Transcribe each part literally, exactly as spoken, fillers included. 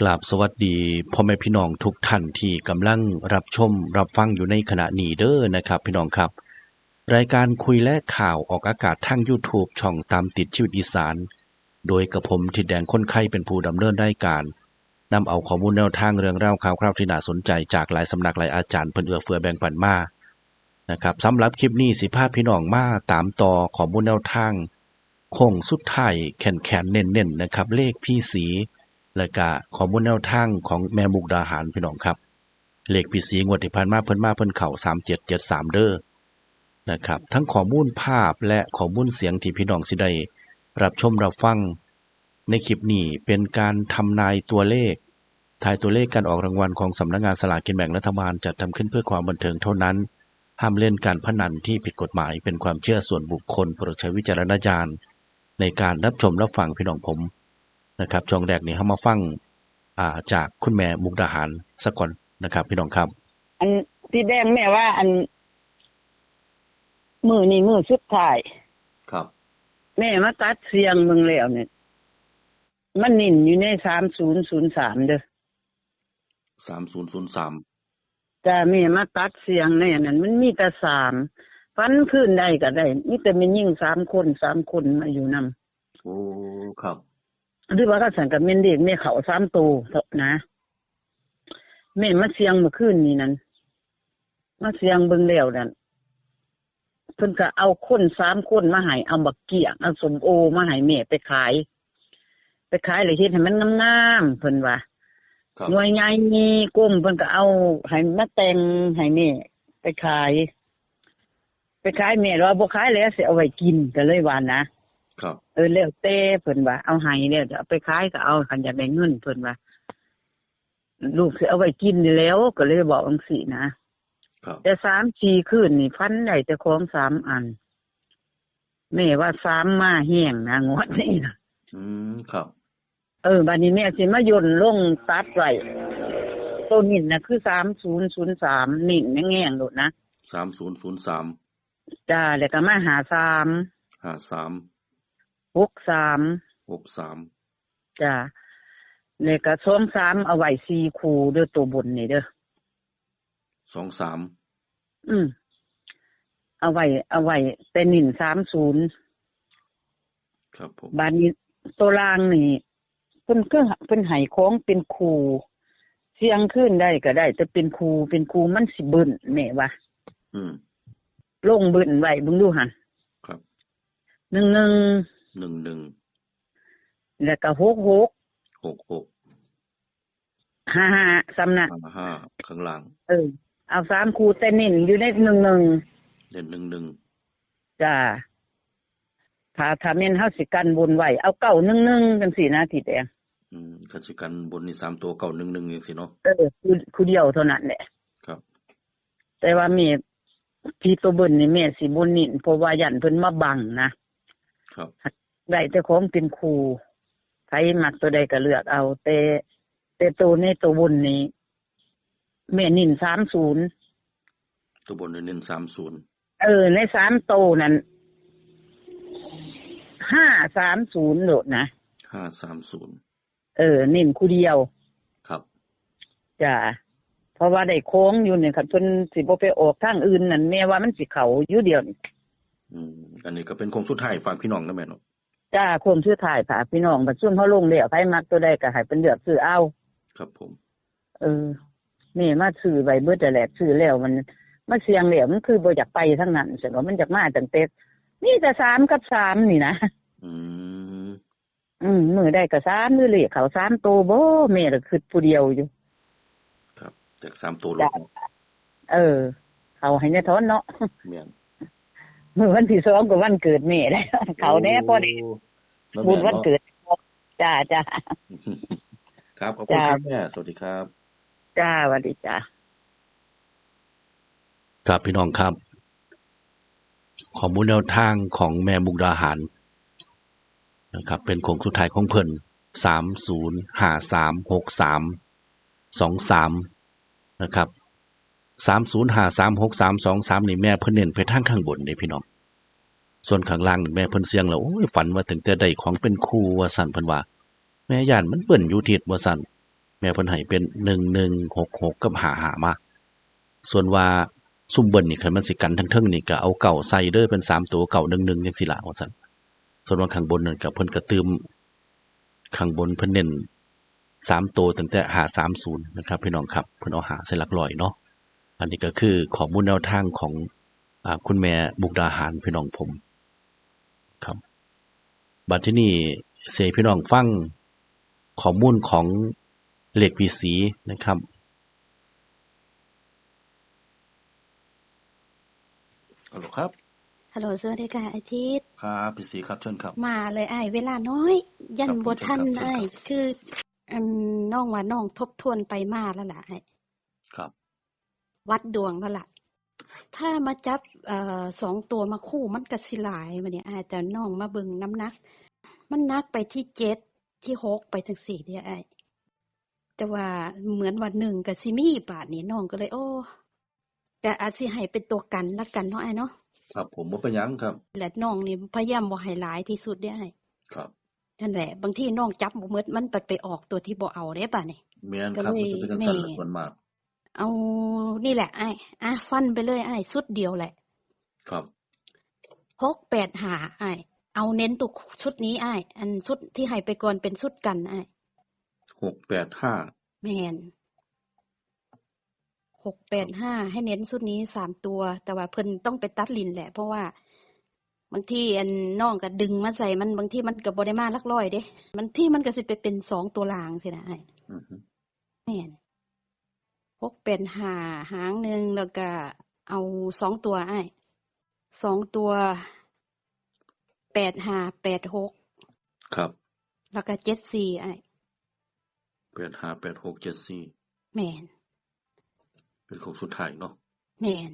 กราบสวัสดีพ่อแม่พี่น้องทุกท่านที่กำลังรับชมรับฟังอยู่ในขณะนี้เด้อนะครับพี่น้องครับ รายการคุยและข่าวออกอากาศทาง YouTube ช่องตามติดชีวิตอีสาน โดยกับผมทิดแดงคนไข่เป็นผู้ดำเนินรายการ นำเอาข้อมูลแนวทางเรื่องราวข่าวคราวที่น่าสนใจจากหลายสำนักหลายอาจารย์เพิ่นเอื้อเฟื้อแบ่งปันมานะครับ สำหรับคลิปนี้สิพาพี่น้องมาตามต่อข้อมูลแนวทางโค้งสุดท้ายแขนๆ เน้นๆ นะครับ เลขพีสี และกะข้อมูลแนวทางของแม่มุกดาหารพี่น้องครับ เลขพีสีงวดที่ผ่านมาเพิ่นมาเพิ่นเข้าสามเจ็ดเจ็ดสามเด้อนะครับ ทั้งข้อมูลภาพและข้อมูลเสียงที่พี่น้องสิได้รับชมรับฟังในคลิปนี้เป็นการทำนายตัวเลข ทายตัวเลขการออกรางวัลของสำนักงานสลากกินแบ่งรัฐบาลจัดทำขึ้นเพื่อความบันเทิงเท่านั้น ห้ามเล่นการพนันที่ผิดกฎหมายเป็นความเชื่อส่วนบุคคลโปรดใช้วิจารณญาณในการรับชมรับฟังพี่น้องผมนะครับ ช่วงแรกนี้เฮามาฟัง อ่า จากคุณแม่มุกดาหารซะก่อนนะครับพี่น้องครับ อันที่แดงแม่ว่าอันมื้อนี้มื้อสุดท้าย ครับ แม่มาตัดเสี่ยงเบิ่งแล้วเนี่ย มันนิ่นอยู่ในสามศูนย์ศูนย์สามเด้อ สามศูนย์ศูนย์สาม จ้า แม่มาตัดเสี่ยงในอันนั้นมันมีแต่สาม ฝันคืนใดก็ได้ มีแต่แม่หญิงสามคนสามคนมาอยู่นำ โอ้ ครับ หรือว่าก็สั่นกับแม่นเด็กแม่เขาสามตัวเถาะนะ แม่มาเสี่ยงเมื่อคืนนี้นั้น มาเสี่ยงเบิ่งแล้วนั่น เพิ่นก็เอาคนสามคนมาให้ เอาบักเกี้ยง เอาส้มโอมาให้แม่ไปขาย ไปขายแล้วเฮ็ดให้มันงามๆ เพิ่นว่า ครับ หน่วยใหญ่กลม เพิ่นก็เอาให้มาแต่งให้แม่ไปขาย ไปขาย แม่ว่าบ่ขายแล้วสิเอาไว้กิน ก็เลยว่านะ ครับ เออ แล้วแต่เพิ่นว่า เอาให้แล้วเดี๋ยวเอาไปขายก็เอา คันอยากได้เงินเพิ่นว่า ลูกสิเอาไว้กินนี่แหล้ว ก็เลยบอกจั่งซี้นะ ครับ แต่สามสี่คืนนี่ฝันได้แต่ของสามอัน แม่ว่าสามมาแฮงนะ งวดนี้นะ อืม ครับ เออ บัดนี้แม่สิมาย่นลงตัดไว้ ตัวนี้นะคือสามศูนย์ศูนย์สาม นี่แม่งแฮงโลดนะ สามศูนย์ศูนย์สาม จ้า แล้วก็มาห้าสาม ห้าสาม หกสาม หกสาม จ้า แล้วก็สองสาม เอาไว้สี่คู่เด้อ ตัวบนนี่เด้อ สองสาม อืม เอาไว้ เอาไว้ แต่นิ่นสามศูนย์ ครับผม บาดนี้ตัวล่างนี่ เพิ่นก็ เพิ่นให้ของเป็นคู่ เสี่ยงคืนได้ก็ได้ แต่เป็นคู่ เป็นคู่มันสิเบิ้ลแม่ว่า อืม ลงเบิ้ลไว้เบิ่งดูหั่น ครับ หนึ่งหนึ่ง หนึ่งหนึ่ง แล้วก็หกหก หกหก ห้าห้า ซ้ำนะ ห้าห้า ข้างล่าง เออ เอาสามคู่แต่เน้นอยู่ในหนึ่งหนึ่ง เด่นหนึ่งหนึ่ง จ้า ถ้า ถ้าแม่นเฮาสิกันบนไว้ เอาเก้าหนึ่งหนึ่งจังซี่นะ ทิดแดง อืม คันสิกันบนนี่สามตัว เก้าหนึ่งหนึ่ง จังซี่เนาะ เออ คู่ คู่เดียวเท่านั้นแหละ ครับ แต่ว่าแม่ ที่ตัวเบิ้ลนี่แม่สิบ่เน้น เพราะว่าย่านเพิ่นมาบังนะ ครับ ได้แต่ของเป็นคู่ ใครมักตัวใดก็เลือกเอา แต่ แต่ตัวในตัวบนนี่ แม่เน้นสามศูนย์ ตัวบนเน้นสามศูนย์ เออ ในสามตัวนั่น ห้าสามศูนย์ โลดนะ ห้าสามศูนย์ เออ เน้นคู่เดียว ครับ จ้า เพราะว่าได้ของอยู่เนี่ย คันเพิ่นสิบ่ไปออกทางอื่นนั่น แม่ว่ามันสิเข้าอยู่เดียวนี่ อืม อันนี้ก็เป็นโค้งสุดท้ายฝากพี่น้องนะแม่เนาะ จ้า โค้งสุดท้ายฝากพี่น้อง บัดซุมเฮาลงแล้ว ใครมักตัวใดก็ให้เพิ่นเลือกซื้อเอา ครับผม เออ แม่มาซื้อไว้เบิดแล้วแหละ ซื้อแล้วมัน มาเสี่ยงแล้วมันคือบ่อยากไปทางนั้น ซั่นว่ามันอยากมาตั้งแต่ มีแต่สามกับสามนี่นะ อืม อืม มื้อใดก็สาม หรือเลขเข้าสามโตบ่ แม่ละคิดผู้เดียวอยู่ ครับ แตกสามตัวโลดเนาะ เออ เข้าให้แน่ถอนเนาะ แม่น มื้อวันที่สองก็วันเกิดแม่แล้ว เข้าแน่พอดี โอ้ บุญวันเกิด จ้า จ้า ครับ ขอบคุณครับแม่ สวัสดีครับ จ้า สวัสดีจ้า ครับพี่น้องครับ ข้อมูลแนวทางของแม่มุกดาหารนะครับ เป็นโค้งสุดท้ายของเพิ่น สามศูนย์ห้าสามหกสามสองสาม นะครับ สามศูนย์ห้าสามหกสามสองสาม นี่แม่เพิ่นเน้นไปทางข้างบนเด้พี่น้อง ส่วนข้างล่างนี่แม่เพิ่นเสี่ยงแล้ว โอ้ย ฝันว่าตั้งแต่ได้ของเป็นคู่ว่าซั่น เพิ่นว่า แม่ย่านมันเบิ้ลอยู่ทิดว่าซั่น แม่เพิ่นให้เป็นหนึ่งหนึ่งหกหกกับห้าห้ามา ส่วนว่าซุมเบิ้ลนี่คันมันสิกันทั้งเทิงนี่ก็เอาเก้าใส่เด้อ เป็นสามตัวเก้าหนึ่งหนึ่งจังซี่ล่ะว่าซั่น ส่วนว่าข้างบนนั่นก็เพิ่นก็ตื่ม ข้างบนเพิ่นเน้นสามตัวตั้งแต่ห้าสามศูนย์นะครับ พี่น้องครับ เพิ่นเอาห้าใส่หลักร้อยเนาะ อันนี้ก็คือข้อมูลแนวทางของ อ่า คุณแม่มุกดาหารพี่น้องผม ครับ บัดที่นี่เสพี่น้องฟังข้อมูลของเลขพี่สีนะครับ ฮัลโหลครับ ฮัลโหล สวัสดีค่ะ อาทิตย์ ครับ พี่สีครับ เชิญครับ มาเลยอ้าย เวลาน้อย ยัน ครับผม บ่ทัน เชิญครับ เชิญครับ อ้าย คือ อัน น้องว่าน้องทบทวนไปมาแล้วล่ะอ้าย ครับ วัดดวงแล้วล่ะ ถ้ามาจับ เอ่อ สองตัวมาคู่มันก็สิหลาย บัดนี้อ้าย แต่น้องมาเบิ่งน้ำหนัก มันหนักไปที่เจ็ด ที่หก ไปจังซี่เด้อ้าย แต่ว่าเหมือนว่าหนึ่งก็สิมี บาดนี้น้องก็เลย โอ้ ก็อาจสิให้เป็นตัวกันละกันเนาะอ้ายเนาะ ครับผม บ่เป็นหยังครับ และน้องนี่พยายามบ่ให้หลายที่สุดเด้อ้าย ครับ นั่นแหละ บางทีน้องจับบ่หมด มันไป ไปออกตัวที่บ่เอาเด้บาดนี้ แม่นครับ ก็เลย มันจะเป็นจังซั่นแหละ แม่ ส่วนมาก เอา นี่แหละอ้าย อ่ะ ฟันไปเลยอ้าย ชุดเดียวแหละ ครับ หกแปดห้าอ้าย เอาเน้นตัวชุดนี้อ้าย อันชุดที่ให้ไปก่อนเป็นชุดกันอ้าย หกแปดห้า แม่น หกแปดห้า ให้เน้นชุดนี้สามตัว แต่ว่าเพิ่นต้องไปตัดเล่นแหละ เพราะว่าบางทีอันน้องก็ดึงมาใส่มัน บางทีมันก็บ่ได้มาหลักร้อยเด้ บางทีมันก็สิไปเป็นสองตัวล่างซี้นะอ้าย อือฮึ แม่น หกแปดห้า หางหนึ่ง แล้วก็เอาสองตัวอ้าย สองตัว แปดห้า แปดหก ครับ แล้วก็ เจ็ดสี่ อ้าย แปดห้า แปดหก เจ็ดสี่ แม่น เป็นโค้งสุดท้ายเนาะ แม่น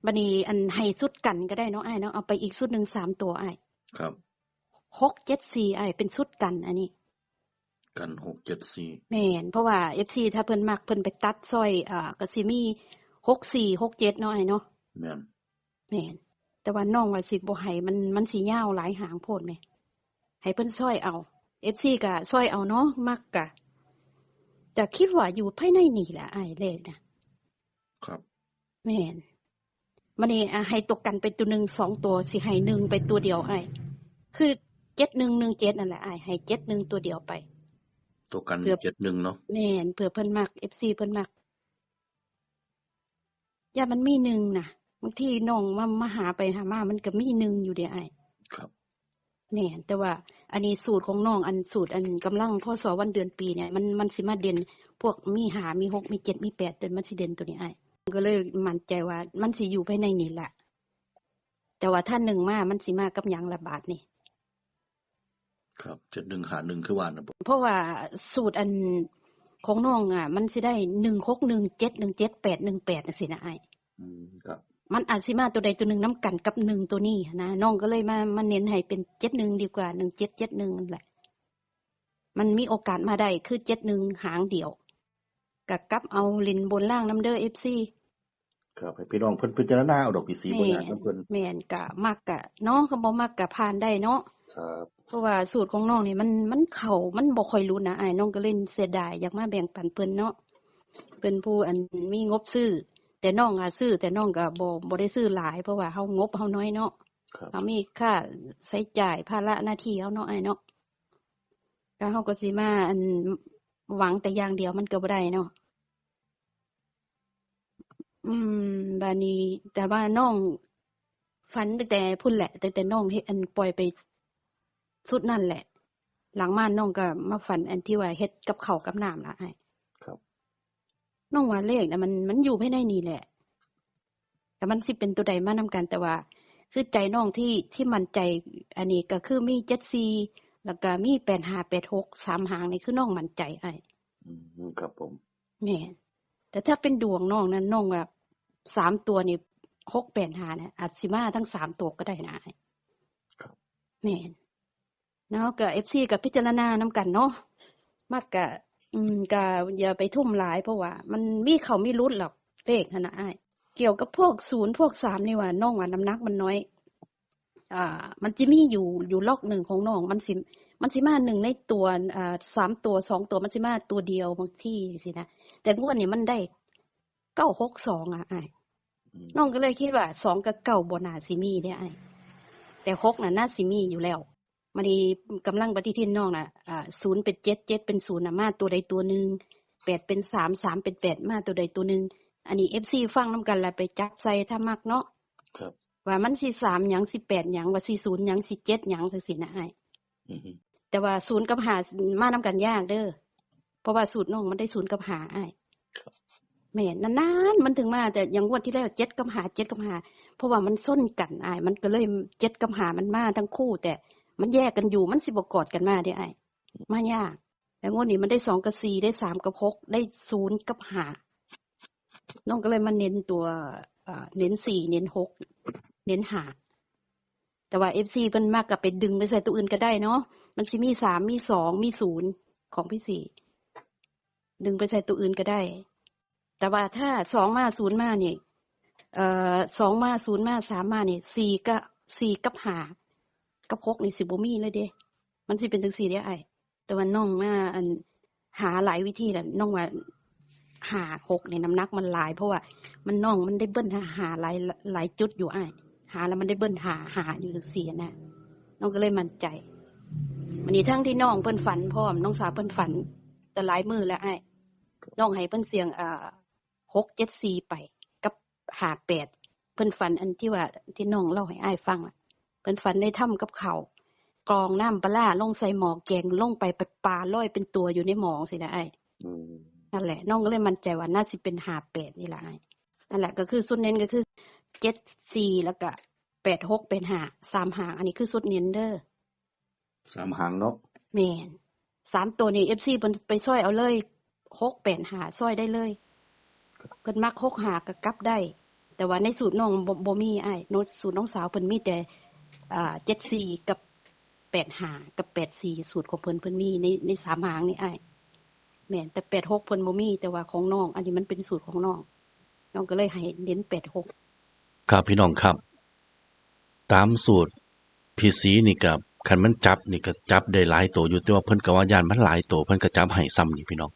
บัดนี้อันให้ชุดกันก็ได้เนาะอ้ายเนาะ เอาไปอีกชุดหนึ่งสามตัวอ้าย ครับ หกเจ็ดสี่ อ้าย เป็นชุดกันอันนี้ กัน หกเจ็ดสี่ แม่น เพราะว่า เอฟซี ถ้าเพิ่นมักเพิ่นไปตัดซอย อ่า ก็สิมี หกสี่ หกเจ็ด เนาะอ้ายเนาะ แม่น แม่น แต่ว่าน้องว่าสิบ่ให้มัน มันสิยาวหลายหางโพดแหม ให้เพิ่นซอยเอา เอฟซี ก็ซอยเอาเนาะ มักก็ จะคิดว่าอยู่ภายในนี่แหละอ้าย เลขนะ ครับ แม่น บัดนี้ อ่ะ ให้ตัวกันไปตัวหนึ่งสองตัว สิให้หนึ่งไปตัวเดียวอ้าย คือ เจ็ดหนึ่งหนึ่งเจ็ด นั่นแหละอ้าย ให้ เจ็ดหนึ่ง ตัวเดียวไป ตัวกัน เผื่อ เจ็ดหนึ่ง เนาะ แม่น เผื่อเพิ่นมัก เอฟซี เพิ่นมัก ย่านมันมีหนึ่งน่ะ บางทีน้องมา มาหาไปหามา มันก็มีหนึ่งอยู่เด้อ้าย ครับ แม่น แต่ว่าอันนี้สูตรของน้อง อันสูตรอันกำลัง พ.ศ. วันเดือนปีเนี่ย มัน มันสิมาเด่น พวกมีห้า มีหก มีเจ็ด มีแปด ตัวมันสิเด่นตัวนี้อ้าย ก็เลยมั่นใจว่ามันสิอยู่ภายในนี่แหละ แต่ว่าถ้าหนึ่งมา มันสิมากับหยังละบาดนี่ ครับ เจ็ดหนึ่งห้าหนึ่ง คือว่านะ เพราะว่าสูตรอันของน้องอะ มันสิได้ หนึ่งหกหนึ่ง เจ็ดหนึ่งเจ็ด แปดหนึ่งแปด จังซี้นะอ้าย อืม ครับ มันอาจสิมาตัวใดตัวหนึ่งนำกันกับหนึ่งตัวนี้หั้นนะ น้องก็เลยมา มาเน้นให้เป็น เจ็ดหนึ่ง ดีกว่า หนึ่งเจ็ดเจ็ดหนึ่ง นั่นแหละ มันมีโอกาสมาได้คือ เจ็ดหนึ่ง หางเดียว ก็กลับเอาเล่นบนล่างนำเด้อ เอฟซี ครับ ให้พี่น้องเพิ่นพิจารณาเอาดอกพี่สี แม่น บ่ยากนำเพิ่น แม่น ก็มักก็เนาะ คันบ่มักก็ผ่านได้เนาะ ครับ เพราะว่าสูตรของน้องนี่มัน มันเข้า มันบ่ค่อยหลุดนะอ้าย น้องก็เลยเสียดาย อยากมาแบ่งปันเพิ่นเนาะ เพิ่นผู้อันมีงบซื้อ แต่น้องอะซื้อ แต่น้องก็บ่ บ่ได้ซื้อหลาย เพราะว่าเฮางบเฮาน้อยเนาะ ครับ เฮามีค่าใช้จ่าย ภาระหน้าที่เฮาเนาะอ้ายเนาะ แล้วเฮาก็สิมาอันหวังแต่อย่างเดียวมันก็บ่ได้เนาะ อืม บาดนี้ แต่ว่าน้องฝันตั้งแต่พุ้นแหละ ตั้งแต่น้องเฮ็ดอันปล่อยไปชุดนั่นแหละ หลังมาน้องก็มาฝันอันที่ว่าเฮ็ดกับข้าวกับน้ำล่ะอ้าย ครับ น้องว่าเลขน่ะมัน มันอยู่ภายในนี่แหละ แต่มันสิเป็นตัวใดมานำกัน แต่ว่าคือใจน้องที่ ที่มั่นใจ อันนี้ก็คือมี เจ็ดสี่ แล้วก็มี แปดห้า แปดหก สามหางนี่คือน้องมั่นใจอ้าย อืม ครับผม แม่น แต่ถ้าเป็นดวงน้องนั้น น้องว่าสามตัวนี่ หกแปดห้า เนี่ย อาจสิมาทั้งสามตัวก็ได้นะอ้าย ครับ แม่น เนาะ ก็ เอฟซี ก็พิจารณานำกันเนาะ มักก็ อืม ก็อย่าไปทุ่มหลาย เพราะว่ามันมีเข้ามีหลุดหรอก เลขหั้นนะอ้าย เกี่ยวกับพวกศูนย์พวกสามนี่ว่า น้องว่าน้ำหนักมันน้อย อ่า มันจะมีอยู่ อยู่ล็อกหนึ่งของน้อง มันสิ มันสิมาหนึ่งในตัว อ่า สามตัว สองตัว มันสิมาตัวเดียวบางทีสินะ แต่งวดนี้มันได้ เก้าหกสอง อ่ะอ้าย อืม น้องก็เลยคิดว่า สอง กับ เก้า บ่น่าสิมีเด้อ้าย แต่ หก น่ะน่าสิมีอยู่แล้ว มันนี่กำลังปฏิทินน้องน่ะ อ่า ศูนย์ เป็น เจ็ด เจ็ด เป็น ศูนย์ น่ะ มาตัวใดตัวหนึ่ง แปด เป็น สาม สาม เป็น แปด มาตัวใดตัวหนึ่ง อันนี้ เอฟซี ฟังนำกันแล้วไปจับใส่ถ้ามักเนาะ ครับ ว่ามันสิ สาม หยัง สิ แปด หยัง ว่าสิ ศูนย์ หยัง สิ เจ็ด หยังจังซี่นะอ้าย อืม แต่ว่า ศูนย์ กับ ห้า มานำกันยากเด้อ เพราะว่าสูตรน้องมันได้ ศูนย์ กับ ห้า อ้าย ครับ แม่น นานๆ มันถึงมา แต่อย่างงวดที่แล้ว เจ็ด กับ ห้า เจ็ด กับ ห้า เพราะว่ามันส้นกันอ้าย มันก็เลย เจ็ด กับ ห้า มันมาทั้งคู่ แต่มันแยกกันอยู่ มันสิบ่กอดกันมาเด้อ้าย มายาก แต่งวดนี้มันได้ สอง กับ สี่ ได้ สาม กับ หก ได้ ศูนย์ กับ ห้า น้องก็เลยมาเน้นตัว เอ่อ เน้น สี่ เน้น หก เน้น ห้า แต่ว่า เอฟซี เพิ่นมักก็ไปดึงไปใส่ตัวอื่นก็ได้เนาะ มันสิมี สาม มี สอง มี ศูนย์ ของพี่สี่ ดึงไปใส่ตัวอื่นก็ได้ แต่ว่าถ้า สอง มา ศูนย์ มานี่ เอ่อ สอง มา ศูนย์ มา สาม มานี่ สี่ ก็ สี่ กับ ห้า กับ หก นี่สิบ่มีเลยเด้ มันสิเป็นจังซี่เด้อ้าย แต่ว่าน้องมาอัน หาหลายวิธีแหละ น้องว่า ห้า หก นี่น้ำหนักมันหลาย เพราะว่ามันน้องมันได้เบิ้ล ห้า หลาย หลายจุดอยู่อ้าย หาแล้วมันได้เบิ้ล ห้า ห้า อยู่จังซี่นะ น้องก็เลยมั่นใจ วันนี้ทั้งที่น้องเพิ่นฝันพร้อม น้องสาวเพิ่นฝันแต่หลายมื้อแล้วอ้าย น้องให้เพิ่นเสี่ยง เอ่อ หกเจ็ดสี่ ไป กับ ห้าแปด เพิ่นฝันอันที่ว่าที่น้องเล่าให้อ้ายฟังอะ เพิ่นฝันได้ทำกับข้าว กรองน้ำปลาร้าลงใส่หม้อแกง ลงไป ปลาลอยเป็นตัวอยู่ในหม้อสินะอ้าย อืม นั่นแหละ น้องก็เลยมั่นใจว่าน่าสิเป็น ห้าแปด นี่แหละอ้าย นั่นแหละ ก็คือชุดเน้นก็คือ เจ็ดสี่ แล้วก็ แปดหก แปดห้า สามหาง อันนี้คือชุดเน้นเด้อ สามหางเนาะ แม่น สามตัวนี่ เอฟซี เพิ่นไปซอยเอาเลย หกแปดห้า ซอยได้เลย เพิ่นมัก หกห้า ก็กลับได้ แต่ว่าในสูตรน้องบ่ บ่มีอ้าย โน้ตสูตรน้องสาวเพิ่นมีแต่ อ่า เจ็ดสี่ กับ แปดห้า กับ แปดสี่ สูตรของเพิ่น เพิ่นมีใน ในสามหางนี่อ้าย แม่น แต่ แปดหก เพิ่นบ่มี แต่ว่าของน้อง อันนี้มันเป็นสูตรของน้อง น้องก็เลยให้เน้น แปดหก ครับพี่น้องครับ ตามสูตรพี่สีนี่ก็ คันมันจับนี่ก็จับได้หลายตัวอยู่ แต่ว่าเพิ่นก็ว่าย่านมันหลายตัว เพิ่นก็จับให้ซ้ำนี่พี่น้อง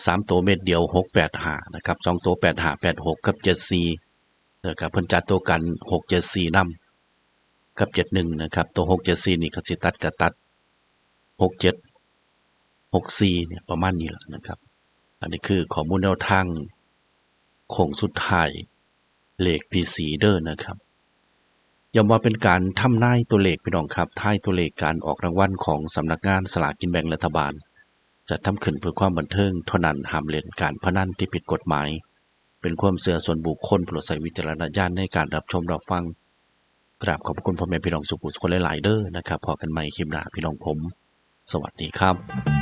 สามตัวเม็ดเดียว หกแปดห้า นะครับ สองตัว แปดห้า แปดหก กับ เจ็ดสี่ แล้วก็เพิ่นจัดตัวกัน หกเจ็ดสี่ นำ กับ เจ็ดหนึ่ง นะครับ ตัว หกเจ็ดสี่ นี่ก็สิตัดก็ตัด หกเจ็ด หกสี่ เนี่ย ประมาณนี้แหละนะครับ อันนี้คือข้อมูลแนวทางโค้งสุดท้าย เลขพี่สีเด้อนะครับ ย้ำว่าเป็นการทำนายตัวเลขพี่น้องครับ ทายตัวเลขการออกรางวัลของสำนักงานสลากกินแบ่งรัฐบาล จัดทำขึ้นเพื่อความบันเทิงเท่านั้น ห้ามเล่นการพนันที่ผิดกฎหมาย เป็นความเชื่อส่วนบุคคล โปรดใช้วิจารณญาณในการรับชมรับฟัง กราบขอบคุณพ่อแม่พี่น้องสุขุสุขคนหลายๆ เด้อนะครับ พอกันใหม่คลิปหน้าพี่น้องผม สวัสดีครับ